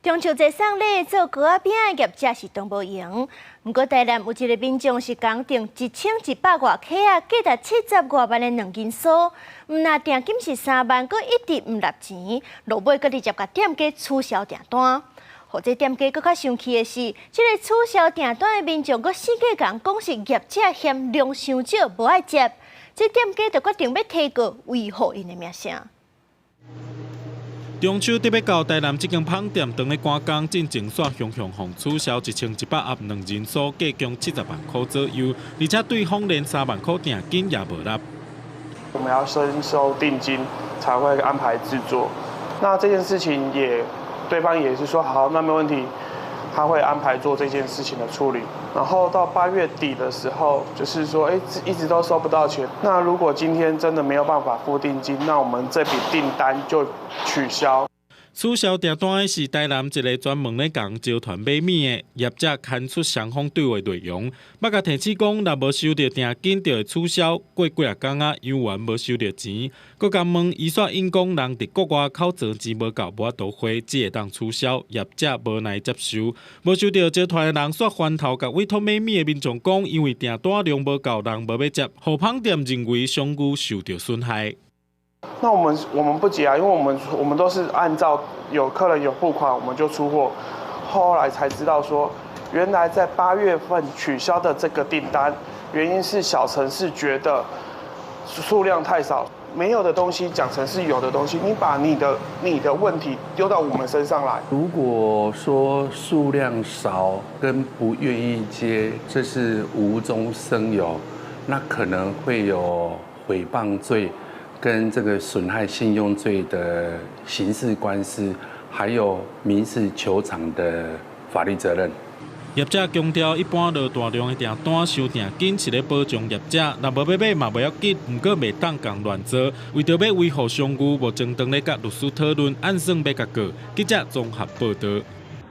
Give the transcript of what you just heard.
中秋節送禮做糕仔餅的業者是當無閒，毋過台南有一个民眾是共訂1100外塊啊，價值70外萬的兩銀酥，毋但訂金是3萬，閣一直毋納錢，落尾閣直接共店家取消訂單。予這店家閣較生氣的是，這个取消訂單的民眾閣死計共講是業者嫌量傷少，無愛接，這店家就決定欲提告維護𪜶的名聲。中秋節欲到，台南這間麭店當咧趕工，進前煞雄雄予取消1100盒兩人酥，價共70萬箍左右，而且對方連3萬箍訂金也無納。我們要先收定金，才會安排製作。那這件事情也，對方也是說好，那沒問題，他會安排做這件事情的處理。然後到8月底的時候，就是說，哎，一直都收不到錢。那如果今天真的沒有辦法付定金，那我們這筆訂單就取消。取消訂單的是台南一个專門咧共招團買物的業者，刊出雙方對話內容，捌共提醒講，若無收著訂金就會取消。過幾仔工啊，猶原無收著錢，閣共問，伊煞應講人佇國外口座錢無夠，無法度匯，只會當取消。業者無奈接受，無收著招團的人煞翻頭共委託買物的民眾講，因為訂單量無夠，人無欲接，予麭店認為商譽受著損害。那我們不急啊，因為我們都是按照有客人有付款，我們就出貨。後來才知道說，原來在8月份取消的這個訂單，原因是小陳是覺得數量太少，沒有的東西講成是有的東西，你把你的問題丟到我們身上來。如果說數量少跟不願意接，這是無中生有，那可能會有誹謗罪跟這個損害信用罪的刑事官司，還有民事求償的法律責任。業者強調，一般落大量的訂單收訂金是咧保障業者，若無欲買嘛無要緊，毋過袂當共亂做。為著欲維護商譽，目前正咧佮律師討論，按算欲共告。記者綜合報導。